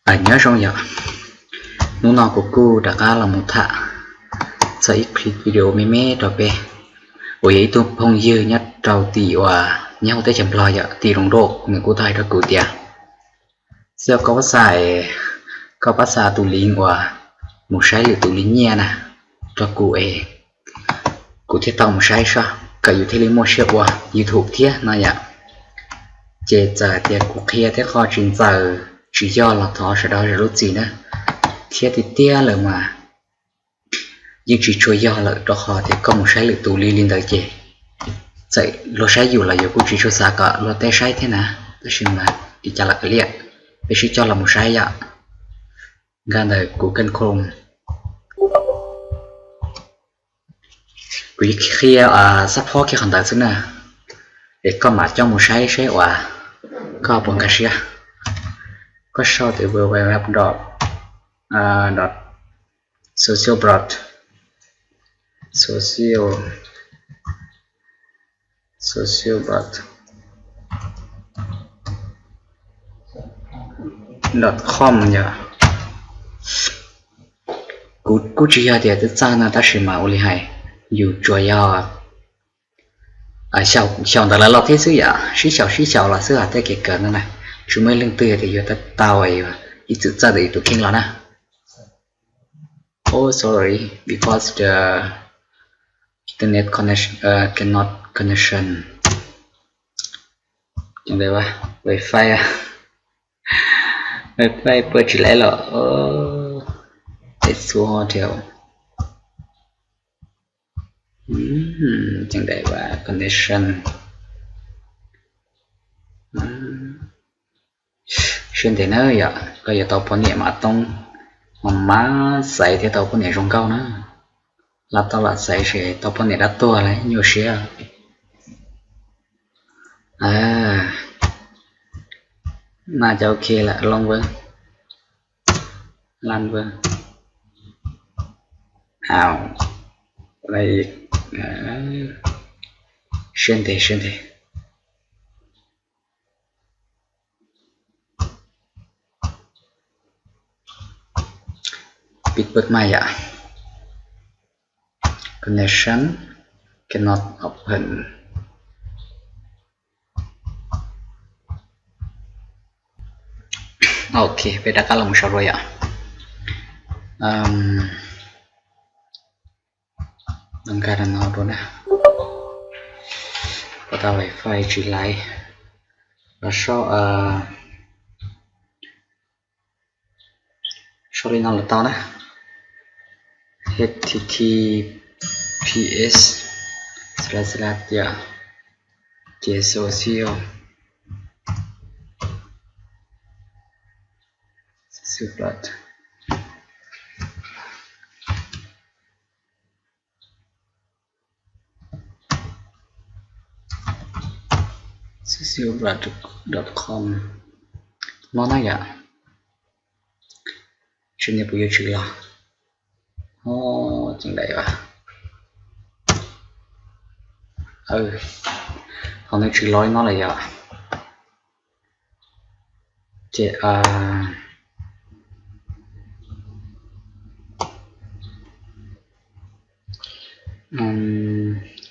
Nyob zoo yom, hnub no kuv kuj rov qab los mus tham txog ib clip video me me rau peb uas yog ib tug phooj ywg nyob rau tim uas nyob hauv teb chaws Nplog yom, tim Roos Doj, nws kuj tau hais rau kuv tias xyov koj pab xa, koj pab xa tus link uas mus saib lwm tus li nyiaj na rau kuv es kuv thiaj tau mus saib seb kom yus thiaj li muaj siab ua YouTube thiab no yom. Ces txawm hais tias kuv qhia tej qho tsis ntxaws tsis yog los thov sawv daws zam lub txim na, thiab tiag tiag lawm mas yeej tsis tshua yog lawm rau qhov tias koj mus saib lwm tus li li ntawd ces txawm luag saib yus los yus kuj tsis tshua xav kom luag tej saib thiab na. Tab sis mas li cas los kav liam, peb sib coj los mus saib yom. Nkag ntawm Google Chrome, kuv qhia xab phob kiag qhov ntawd xwb na, es koj mam coj mus saib seb uas koj puas nkag siab. Koj sau tias www dot social blot, social, social blot dot com yom. Kuv kuj tsis yog tias twb txawj no tab sis mas ua li hais, yus tsuas yog xyaum ntawd lawv los thiab xwb yom, sib xyaum sib xyaum los xwb hais tej kev kawm no na, tsis muaj ib leej twg tias yuav tau ib txwm txawj ntawm yus tus kheej los na. Oh, sorry, because the internet connection, uh, cannot connection. Wifi, wifi puas tsis laib los, es xua thiab. Ceeb dam connection. Siab ntev na yom, koj yuav tau poj niam mas toob, mas mas xaiv thiab tau poj niam zoo nkauj na. Lam tau lam xaiv ces tau poj niam dab tuag lawm nyuaj siab. Mas ces ok lawm, loo vab, lan vab, au, siab ntev siab ntev. Pib pawg mas yom. Connection cannot open. Ok, peb rov qab los mus sau dua yom. Nkag rau no dua na. Pab tau wifi tsis laib. Los sau sau li no los tau na. H T T P S, xav xav tias ces social, social blot, social blot dot com no na yom. Tsis nias puas yuav tshwm los. Ceeb dam, ho nws tshwm los li no lawm yom. Ces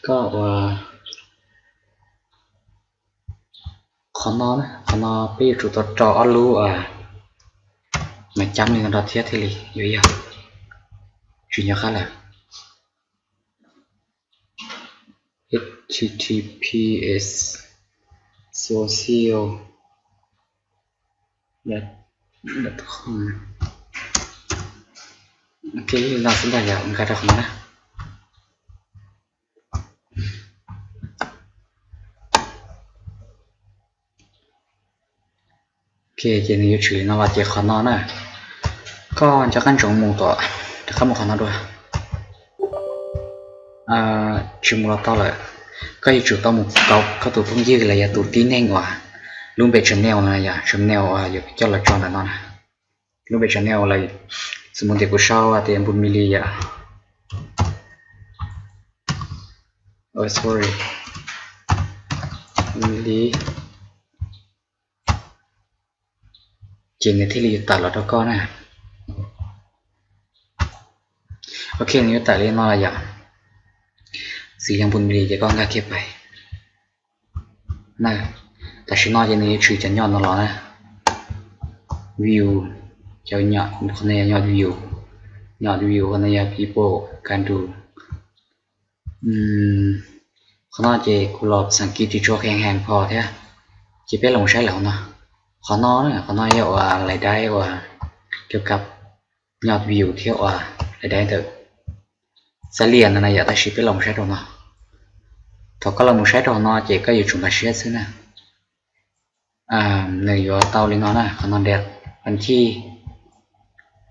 koj ua qhov no, qhov no peb yuav tsum tau rau ob lub mas cab li no rau thiab thiaj li yuav yog. Tsis nco qab lawm. H T T P S social dot com. Ok, li no xwb ntag yom, nkag rau qhov no na. Ok, ces nws yuav tshwm li no los ces qhov no na, koj nco qab ntsoov mus tom, rov qab mus qhov no dua. Tsis mus los tau lawm. Koj yuav tsum tau mus tau koj tus phooj ywg los yog tus tib neeg uas lub npe channel no yom, channel uas yuav coj los tso ntawm no na. Lub npe channel los, xws mus tias kuv sau tias Npus Mili yom. Sorry, Mili. Ces nws thiaj li yuav tawm los rau koj na. Ok, nws yuav tawm li no los yom. Xws li npun li ces koj nkag kiag pais na. Tam sim no ces nws yuav tshwm cov nyom no los na. View, cov nyom, qhov no yog nyom view, nyom view, qhov no yog people can do. Qhov no ces kuv los xas kiv tsis tshua kheev heev pho thiab, ces peb los saib lawm hauv no. Qhov no, qhov no yog uas lais daib uas cov kab nyom view thiab uas lais daib ntawm xab lias no na yom, tab sis peb los saib rau no. Thaum koj los mus saib rau no ces koj yuav tsum nkag siab xwb na. Nws yuav tau li no na, qhov no dej, as thij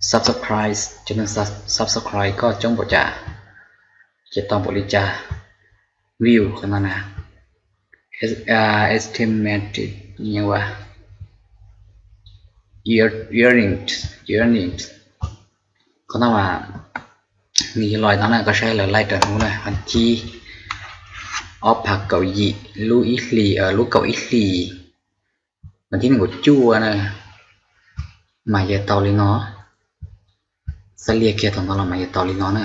subscribe, cov neeg subscribe koj coob npaum cas, ces tau npaum li cas. View qhov no na, estimated, earnings, earnings. Qhov no mas nws yuav los no na, koj saib lawv laij raws hnub na, as thij ob phav kaum yim lub ib hlis, lub kaum ib hlis, as thij nees nkaum cuaj na, mas yuav tau li no. Xab lias kiag thaum no los mas yuav tau li no na.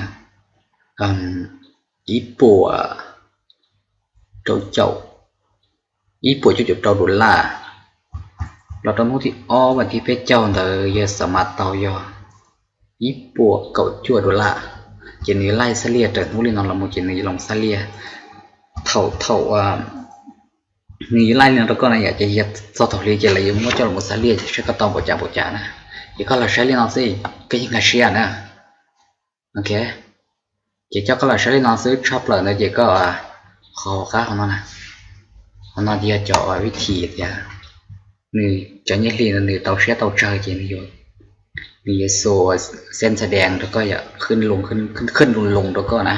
Ib puas rau caum, ib puas cuaj caum rau dollar. Los rau hnub thib ob vas thib peb caug ntawd yawg xa mas tau yog ib puas kaum cuaj dollar. Ces nws yuav laij xab lias raws hnub li no los mus ces nws yuav los xab lias. Thaum, thaum nws yuav laij li no rau koj na yom, ces yog txog thaum hli ces lawv yuav muab coj los xab lias ces saib koj tau npaum cas npaum cas na. Ces koj los saib li no xwb, koj yeej nkag siab na. Ok, ces coj koj los saib li no xwb, tshaj plaws ntawd ces koj qhov hauv qab hauv no na, qhov no yog cov vib thim tias nws cov nyiaj hli no nws tau siab tau tsawg ces nws yuav, nws yuav xa xeeb xa dees rau koj yom, khwb loo, khwb loo rau koj na.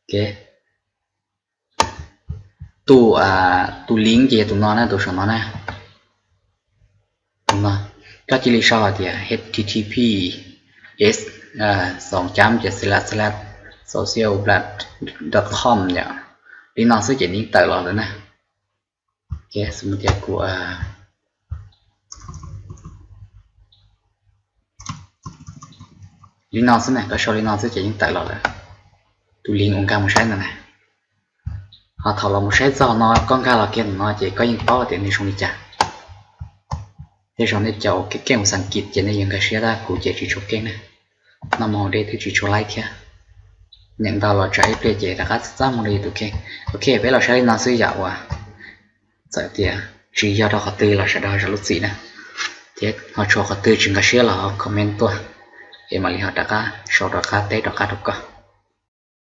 Ok, tus, tus link ces yog tus no na, tus saum no na. Tus no, koj cia li sau hais tias H T T P S xoom cab ces slash slash social blad dot com yom. Li no xwb ces nws tawm los lawm na. Ok, xws li tias kuv li no xwb na, koj sau li no xwb ces yeej tawm los lawm. Tus link uas nkag mus saib ntawd na. Ho thaum los mus saib txog no koj nkag los kiag ntawm no ces koj yeej paub tias nws zoo li cas. Tej zaum nej cov uas keej keej ua xas kiv ces nej yuav nkag siab tab, kuv ces tsis tshua keej na. Noj moo dej twb tsis tshua laib thiab. Nyeem ntau los tsam ib pliag ces rov qab txaj muag rau yus tus kheej. Ok, peb los saib li no xwb yom, uas txawm tias tsis yog rau qhov twg los sawv daws zam lub txim na, thiab ho tshuav qhov twg tsis nkag siab los ho comment tuaj, es mam li ho rov qab sau rov qab teb rov qab rau koj.